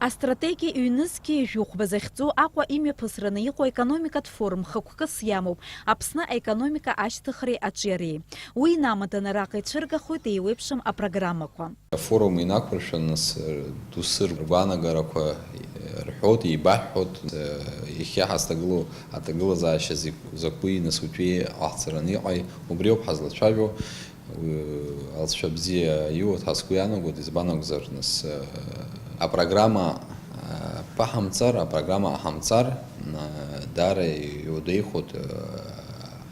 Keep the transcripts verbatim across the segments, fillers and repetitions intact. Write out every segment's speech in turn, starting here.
Астратегиа ҩнызқьи жәохәба захьӡу Аҟәа имҩаԥысраны иҟоу аекономикатә форум хықәкыс иамоуп Аԥсны аекономика ашьҭыхреи аҿиареи. Уи инамаданы араҟа ицәыргахоит еиуеиԥшым апрограммақәа. Афорум инақәыршәаны с-, доусы ргәаанагарақәа рҳәоит, еибаҳҳәоит, иахьа ҳазҭагылоу аҭагылазаашьа зак-, закәи, нас утәи ҟаҳҵараны иҟаи, убриоуп ҳазлацәажәо. Алҵшәа бзиа иуҭа сгәы иаанагоит, избан акәзар, нас, э, апрограмма, э, ԥаҳамҵар, апрограмма аҳамҵар, э, даара иудеихәоит, э,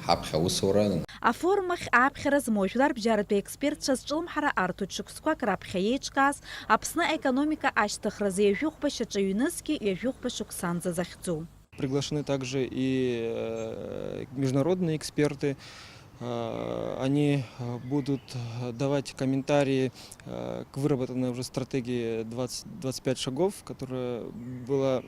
ҳаԥхьа аусура. Афорум ахь ааԥхьара змоу жәлар бжьаратәи аекспертцәа зҿлымҳара арҭоит шықәсқәак раԥхьа еиҿкааз Аԥсны аекономика ашьҭыхразы ҩажәихәба шьаҿа ҩнызқьи ҩажәихәба шықәсанӡа захьӡу. Приглашены также и, э, международные эксперты. Э, они, э, будут, э, давать комментарии, э, к выработанной уже стратегии двадцать, двадцать пять шагов, которая была,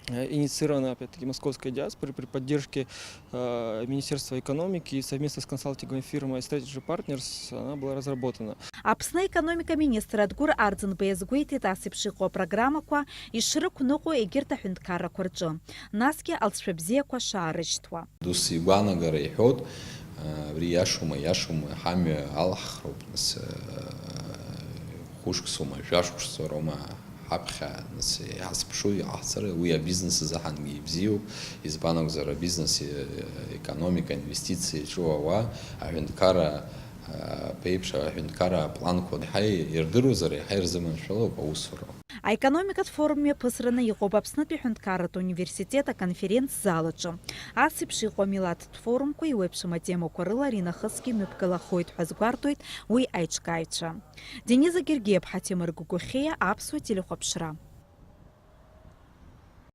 э, инициирована, опять-таки, московской диаспорой при поддержке, э, Министерства экономики и совместно с консалтинговой фирмой Strategy Partners она была разработана. Аԥсны аекономика министр Адгәыр Арӡынба иазгәеиҭеит ас еиԥш иҟоу апрограммақәа ишрықәныҟәо егьырҭ аҳәынҭқаррақәа рҿы, насгьы алҵшәа бзиақәа шаарышьҭуа. Дус игәаанагара иҳәоит, абри иашоума, иашоума, ҳамҩа алаҳхроуп, нас, хәышықәсоума, жәашықәсоуроума ҳаԥхьа, нас, иҳазԥшу иҟаҳҵар, уи абизнес азыҳәангьы ибзиоуп, избан акәзар, абизнес, економика, инвестициа иаҿу ауаа, аҳәынҭқарра, ԥеиԥш аҳәынҭқарра апланқәа иаҳа ирдыруазар, иаҳа ирзыманшәалоуп аусура. Аекономикатә форум мҩаԥысраны иҟоуп Аԥснытәи аҳәынҭқарратә университет аконференц-зал аҿы. Ас еиԥш иҟоу амилаҭтә форумқәа еиуеиԥшым атемақәа рыла аринахысгьы мҩаԥгалахоит ҳәа азгәарҭоит уи аиҿкааҩцәа. Дениза Гергиаԥҳа, Ҭемыр Гогохиа, Аԥсуа телехәаԥшра.